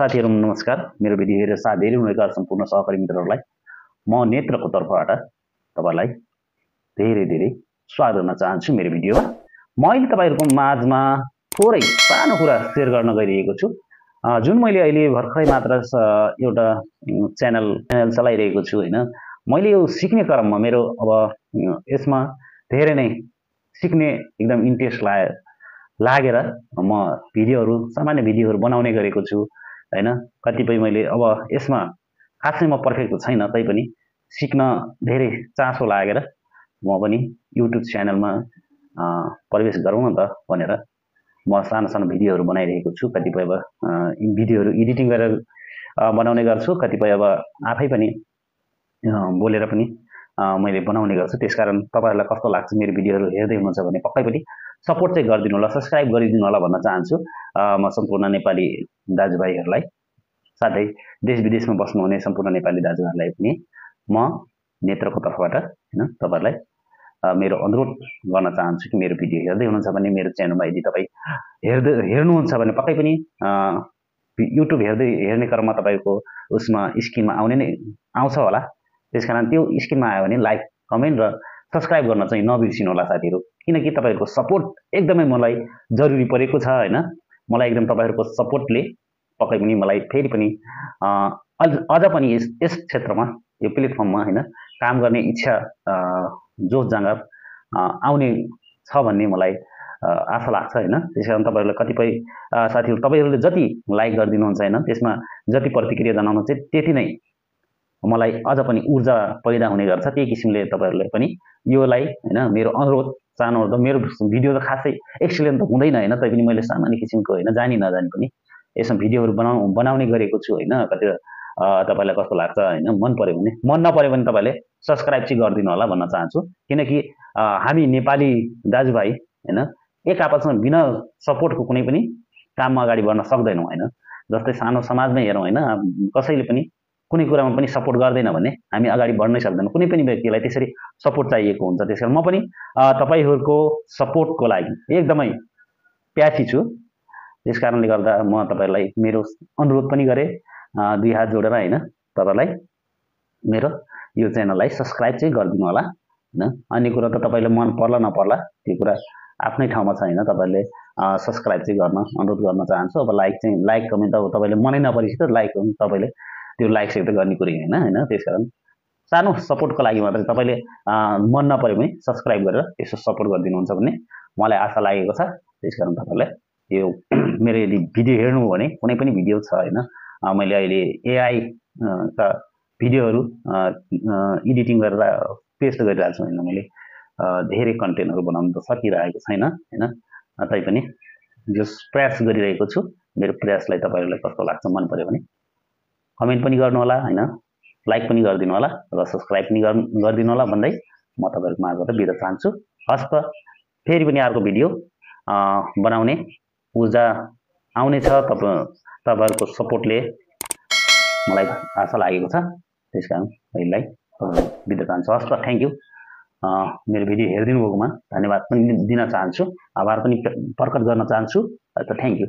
साथीहरु नमस्कार। मेरो भिडियो हेरेर साथ दिइरहेका सम्पूर्ण सहकारी मित्रहरूलाई म नेत्रको तर्फबाट तपाईलाई धेरै स्वागत गर्न चाहन्छु मेरो भिडियोमा। म अहिले तपाईहरुको माझमा थोरै सानो कुरा शेयर गर्न गइरहेको छु। जुन मैले अहिले भर्खरै मात्र एउटा च्यानल चलाइरहेको छु हैन। मैले यो सिक्ने क्रममा मेरो अब यसमा धेरै नै सिक्ने एकदम इन्ट्रेस्ट लागेर म सामान्य भिडियोहरु बनाउने गरेको छु हैन। कतिपय मैले अब यसमा खासै म पर्फेक्ट छैन तैपनि सिक्न धेरै चासो लागेर म पनि युट्युब च्यानलमा प्रवेश गरौँ न त भनेर म सानो भिडियोहरु बनाइरहेको छु। कतिपय भिडियोहरु एडिटिङ गरेर बनाउने गर्छु, कतिपय अब आफै पनि बोलेर पनि मैले बनाउने गर्छु। त्यसकारण तपाईहरुलाई कस्तो लाग्छ मेरो भिडियोहरु हेर्दै हुनुहुन्छ भने पक्कै पनि सपोर्ट चाहिँ गरिदिनु होला, सब्स्क्राइब गरिदिनु होला भन्न चाहन्छु। म सम्पूर्ण नेपाली दाजुभाइहरुलाई साथै देश विदेशमा बस्नुहुने सम्पूर्ण नेपाली दाजुभाइहरुलाई पनि म नेत्रको तर्फबाट हैन तपाईहरुलाई मेरो अनुरोध गर्न चाहन्छु कि मेरो भिडियो हेर्दै हुनुहुन्छ भने मेरो च्यानलमा यदि तपाई हेर्नुहुन्छ भने पक्कै पनि युट्युब हेर्ने क्रममा तपाईको उसमा स्क्रिनमा आउँछ होला। त्यसकारण त्यो स्क्रिनमा आयो भने लाइक, कमेन्ट र सब्स्क्राइब गर्न चाहिँ नबिर्सिनु होला साथीहरु, किनकि तपाईहरुको सपोर्ट एकदमै मलाई जरुरी परेको छ हैन। मलाई एकदम तपाईहरुको सपोर्टले पक्कै पनि मलाई फेरि पनि अझ पनि यस क्षेत्रमा यो प्लेटफर्ममा हैन काम गर्ने इच्छा जोश जाँगर आउने छ भन्ने मलाई आशा लाग्छ हैन। त्यसकारण तपाईहरुलाई कतिपय साथीहरु तपाईहरुले जति लाइक गरिदिनुहुन्छ हैन, त्यसमा जति प्रतिक्रिया जनाउनुहुन्छ त्यति नै मलाई अझ पनि ऊर्जा पैदा हुने गर्छ। त्यही किसिमले तपाईहरुले पनि योलाई हैन मेरो अनुरोध चाहनुहुन्छ। मेरो भिडियो त खासै एक्सिलेन्ट त हुँदैन हैन, तैपनि मैले सामान्य किसिमको हैन जानी नजानी पनि यसमा भिडियोहरु बनाउने गरेको छु हैन। कति तपाईलाई कस्तो लाग्छ हैन, मन पर्यो भने, मन नपर्यो भने तपाईले सब्स्क्राइब चाहिँ गरिदिनु होला भन्न चाहन्छु। किनकि हामी नेपाली दाजुभाइ हैन एक आपसमा बिना सपोर्टको कुनै पनि काममा अगाडि बढ्न सक्दैनौं हैन। जस्तै सानो समाजमै हेरौं हैन, कसैले पनि कुनै कुरामा पनि सपोर्ट गर्दैन भने हामी अगाडि बढ्नै सक्दैनौं। कुनै पनि व्यक्तिलाई त्यसरी सपोर्ट चाहिएको हुन्छ। त्यसकारण म पनि तपाईहरुको सपोर्टको लागि एकदमै प्यासी छु। त्यसकारणले गर्दा म तपाईहरुलाई मेरो अनुरोध पनि गरे दुई हात जोडेर हैन तपाईहरुलाई मेरो यो च्यानललाई सब्स्क्राइब चाहिँ गरिदिनु होला हैन। अन्य कुरा त तपाईले मन पर्ला नपर्ला त्यो कुरा आफ्नै ठाउँमा छ हैन। तपाईले सब्स्क्राइब चाहिँ गर्न अनुरोध गर्न चाहन्छु। अब लाइक कमेन्ट त तपाईले मनै नपरेपछि त लाइक तपाईले त्यो लाइक चाहिँ गर्ने कुरै हैन। त्यसकारण सानो सपोर्टको लागि मात्र तपाईले मन नपर्यो भने सब्स्क्राइब गरेर यसो सपोर्ट गरिदिनुहुन्छ भन्ने मलाई आशा लागेको छ। त्यसकारण तपाईहरुलाई यो मेरो यदि भिडियो हेर्नु हो भने कुनै पनि भिडियो छ हैन, मैले अहिले एआई का भिडियोहरु एडिटिङ गरेर पेस्ट गरिरहेको छु हैन। मैले धेरै कन्टेन्टहरु बनाउन त सकिरहेको छैन हैन, तैपनि जो प्रयास गरिरहेको छु। मेरो प्रयासलाई तपाईहरुलाई कस्तो लाग्छ, मन पर्यो भने कमेन्ट पनि गर्नु होला हैन, लाइक पनि गरिदिनु होला र सब्स्क्राइब पनि गरिदिनु होला भन्दै म तपाईहरुको माझबाट बिदा चाहन्छु। हस्त फेरि पनि अर्को भिडियो बनाउने ऊर्जा आउने छ। तपाईहरुको सपोर्टले मलाई आशा लागेको छ। त्यसकारण अहिले बिदा चाहन्छु। हस्त थ्यांक यू। मेरो भिडियो हेरिदिनु भएकोमा धन्यवाद पनि दिन चाहन्छु, आभार पनि प्रकट गर्न चाहन्छु। Thank you.